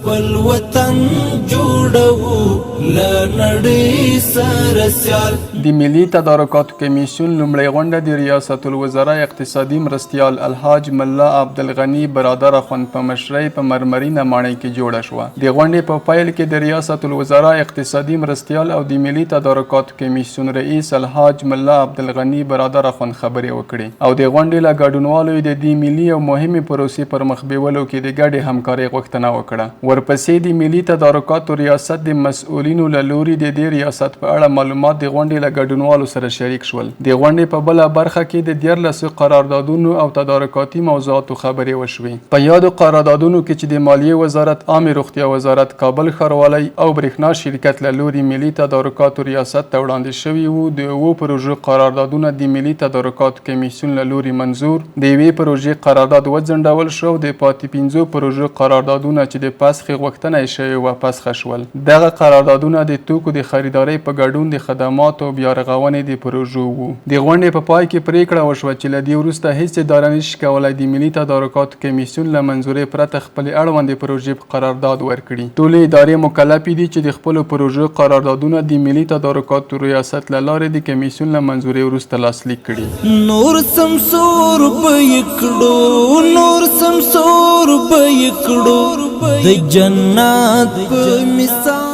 خپل وطن جوړو له نړۍ سره سیال. د ملي تدارکاتو کمیسیون لومړۍ غونډه د ریاست الوزرا اقتصادي مرستیال الحاج ملا عبدالغني برادر اخوند په مشرۍ په مرمرینه ماڼۍ کې جوړه شوه. د غونډې په پیل کې د ریاست الوزرا اقتصادي مرستیال او د ملي تدارکاتو کمیسیون رئیس الحاج ملا عبدالغني برادر اخوند خبرې وکړې او د غونډې له ګډونوالو یې د دې ملي او مهمې پروسې پر مخ بیولو کې د ګډې همکارۍ غوښتنه وکړه. ورپسې د ملي تدارکاتو ریاست د مسؤلینو له لوري د دې ریاست په اړه معلومات د غونډې له ګډونوالو سره شریک شول. د غونډې په بله برخه کې د 13 قراردادونو او تدارکاتي موضوعاتو خبرې وشوې. په یادو قراردادونو کې چې د مالیې وزارت، عامې روغتیا وزارت، کابل ښاروالۍ او برېښنا شرکت له لوري ملي تدارکاتو ریاست ته وړاندې شوي وو، د 7 پروژو قراردادونه د ملي تدارکاتو کمیسیون له لوري منظور، د یوې پروژې قرارداد وځنډول شو او د پاتې 5 پروژو قراردادونه چې د فسخې غوښتنه یې شوې وه، فسخه شول. دغه قراردادونه د توکو د خریدارۍ په ګډون د خدماتو او بیارغونې د پروژو وو. د غونډې په پای کې پرېکړه وشوه چې له دې وروسته هیڅ اداره نشي کولای د ملي تدارکاتو کمیسیون له منظورۍ پرته خپلې اړوندې پروژې په قرارداد ورکړي. ټولې ادارې مکلفې دي چې د خپلو پروژو قراردادونه د ملي تدارکاتو ریاست له لارې د کمیسیون له منظورۍ وروسته لاسلیک کړي. نور سمسور به یې کړو، نور سمسور به یې کړو د جنت په مثال.